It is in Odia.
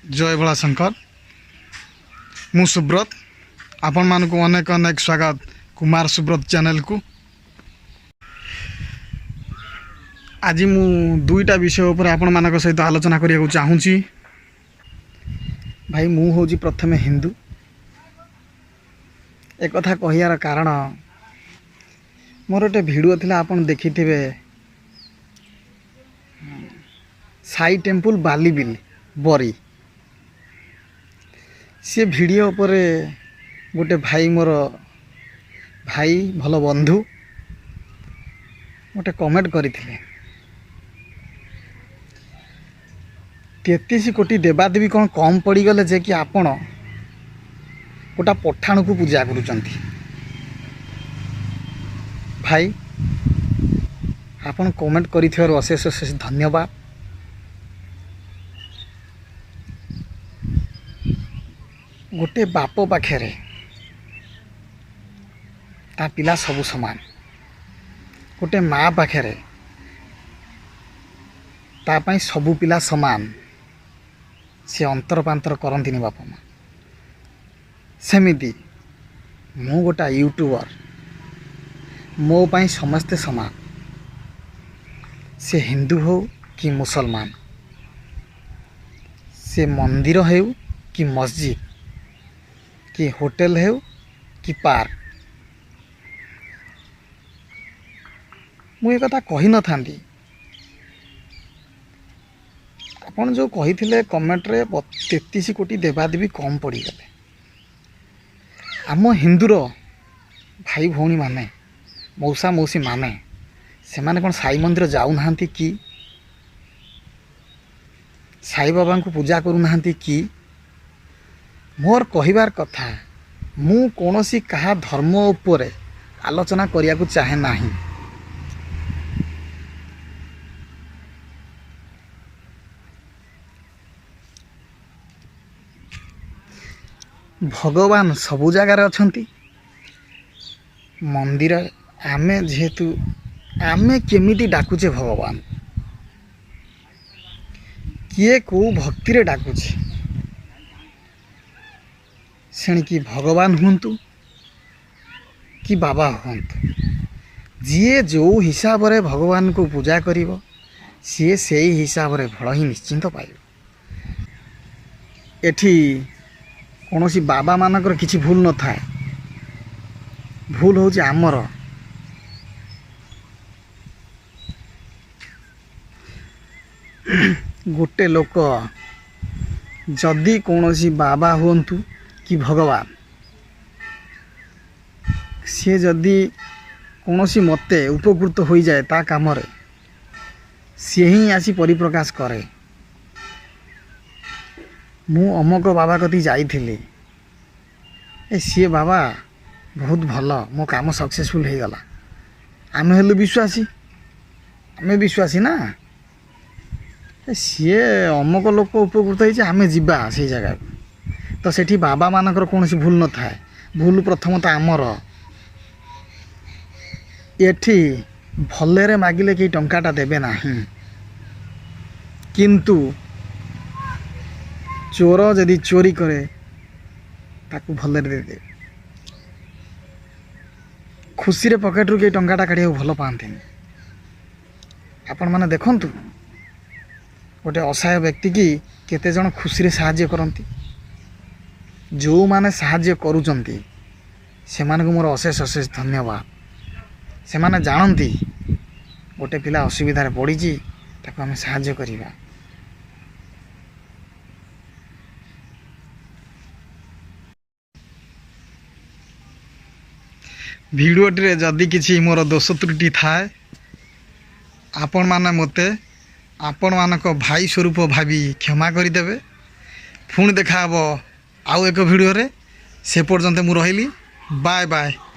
ଜୟ ଭୋଳାଶଙ୍କର। ମୁଁ ସୁବ୍ରତ, ଆପଣମାନଙ୍କୁ ଅନେକ ଅନେକ ସ୍ୱାଗତ କୁମାର ସୁବ୍ରତ ଚ୍ୟାନେଲକୁ। ଆଜି ମୁଁ ଦୁଇଟା ବିଷୟ ଉପରେ ଆପଣମାନଙ୍କ ସହିତ ଆଲୋଚନା କରିବାକୁ ଚାହୁଁଛି। ଭାଇ, ମୁଁ ହେଉଛି ପ୍ରଥମେ ହିନ୍ଦୁ। ଏକଥା କହିବାର କାରଣ, ମୋର ଗୋଟେ ଭିଡ଼ିଓ ଥିଲା, ଆପଣ ଦେଖିଥିବେ, ସାଇ ଟେମ୍ପୁଲ ବାଲିବିଲ ବରି। ସେ ଭିଡ଼ିଓ ଉପରେ ଗୋଟେ ଭାଇ, ମୋର ଭାଇ, ଭଲ ବନ୍ଧୁ, ଗୋଟେ କମେଣ୍ଟ କରିଥିଲେ, 33 କୋଟି ଦେବାଦେବୀ କ'ଣ କମ୍ ପଡ଼ିଗଲେ ଯେ କି ଆପଣ ଗୋଟା ପଠାଣକୁ ପୂଜା କରୁଛନ୍ତି? ଭାଇ, ଆପଣ କମେଣ୍ଟ କରିଥିବାରୁ ଅଶେଷ ଅଶେଷ ଧନ୍ୟବାଦ। ଗୋଟେ ବାପ ପାଖରେ ତା ପିଲା ସବୁ ସମାନ। ଗୋଟେ ମା ପାଖରେ ତା ପାଇଁ ସବୁ ପିଲା ସମାନ। ସେ ଅନ୍ତର ପାନ୍ତର କରନ୍ତିନି ବାପା ମା। ସେମିତି ମୁଁ ଗୋଟା ୟୁଟ୍ୟୁବର, ମୋ ପାଇଁ ସମସ୍ତେ ସମାନ। ସେ ହିନ୍ଦୁ ହଉ କି ମୁସଲମାନ, ସେ ମନ୍ଦିର ହେଉ କି ମସଜିଦ, କି ହୋଟେଲ ହେଉ କି ପାର୍କ। ମୁଁ ଏ କଥା କହିନଥାନ୍ତି। ଆପଣ ଯେଉଁ କହିଥିଲେ କମେଣ୍ଟରେ, 33 କୋଟି ଦେବାଦେବୀ କମ୍ ପଡ଼ିଗଲେ, ଆମ ହିନ୍ଦୁର ଭାଇ ଭଉଣୀମାନେ, ମଉସା ମଉସୀମାନେ, ସେମାନେ କ'ଣ ସାଇ ମନ୍ଦିର ଯାଉନାହାନ୍ତି କି? ସାଇବାବାଙ୍କୁ ପୂଜା କରୁନାହାନ୍ତି କି? ମୋର କହିବାର କଥା, ମୁଁ କୌଣସି କାହା ଧର୍ମ ଉପରେ ଆଲୋଚନା କରିବାକୁ ଚାହେଁ ନାହିଁ। ଭଗବାନ ସବୁ ଜାଗାରେ ଅଛନ୍ତି। ମନ୍ଦିର ଆମେ ଯେହେତୁ, ଆମେ କେମିତି ଡାକୁଛେ ଭଗବାନ, କିଏ କେଉଁ ଭକ୍ତିରେ ଡାକୁଛି, ସେଣିକି ଭଗବାନ ହୁଅନ୍ତୁ କି ବାବା ହୁଅନ୍ତୁ, ଯିଏ ଯେଉଁ ହିସାବରେ ଭଗବାନଙ୍କୁ ପୂଜା କରିବ, ସିଏ ସେଇ ହିସାବରେ ଫଳ ହିଁ ନିଶ୍ଚିନ୍ତ ପାଇବ। ଏଠି କୌଣସି ବାବାମାନଙ୍କର କିଛି ଭୁଲ ନଥାଏ। ଭୁଲ ହେଉଛି ଆମର। ଗୋଟେ ଲୋକ ଯଦି କୌଣସି ବାବା ହୁଅନ୍ତୁ କି ଭଗବାନ, ସିଏ ଯଦି କୌଣସି ମତେ ଉପକୃତ ହୋଇଯାଏ ତା କାମରେ, ସିଏ ହିଁ ଆସି ପରିପ୍ରକାଶ କରେ, ମୁଁ ଅମକ ବାବା କତିକି ଯାଇଥିଲି, ଏ ସିଏ ବାବା ବହୁତ ଭଲ, ମୋ କାମ ସକ୍ସେସଫୁଲ୍ ହେଇଗଲା। ଆମେ ହେଲୁ ବିଶ୍ୱାସୀ। ଆମେ ବିଶ୍ୱାସୀ ନା, ଏ ସିଏ ଅମକ ଲୋକ ଉପକୃତ ହେଇଛି, ଆମେ ଯିବା ସେଇ ଜାଗାକୁ। ତ ସେଠି ବାବାମାନଙ୍କର କୌଣସି ଭୁଲ ନଥାଏ। ଭୁଲ ପ୍ରଥମତଃ ଆମର। ଏଠି ଭଲରେ ମାଗିଲେ କେହି ଟଙ୍କାଟା ଦେବେ ନାହିଁ, କିନ୍ତୁ ଚୋର ଯଦି ଚୋରି କରେ, ତାକୁ ଭଲରେ ଦେଇଦେବେ। ଖୁସିରେ ପକେଟରୁ କେହି ଟଙ୍କାଟା କାଢ଼ିବାକୁ ଭଲ ପାଆନ୍ତିନି। ଆପଣମାନେ ଦେଖନ୍ତୁ, ଗୋଟେ ଅସହାୟ ବ୍ୟକ୍ତିକି କେତେ ଜଣ ଖୁସିରେ ସାହାଯ୍ୟ କରନ୍ତି। ଯେଉଁମାନେ ସାହାଯ୍ୟ କରୁଛନ୍ତି, ସେମାନଙ୍କୁ ମୋର ଅଶେଷ ଅଶେଷ ଧନ୍ୟବାଦ। ସେମାନେ ଜାଣନ୍ତି ଗୋଟେ ପିଲା ଅସୁବିଧାରେ ପଡ଼ିଛି, ତାକୁ ଆମେ ସାହାଯ୍ୟ କରିବା। ଭିଡ଼ିଓଟିରେ ଯଦି କିଛି ମୋର ଦୋଷ ତ୍ରୁଟି ଥାଏ, ଆପଣମାନେ ମୋତେ ଆପଣମାନଙ୍କ ଭାଇ ସ୍ୱରୂପ ଭାବି କ୍ଷମା କରିଦେବେ। ପୁଣି ଦେଖାହେବ ଆଉ ଏକ ଭିଡ଼ିଓରେ। ସେ ପର୍ଯ୍ୟନ୍ତ ମୁଁ ରହିଲି। Bye bye.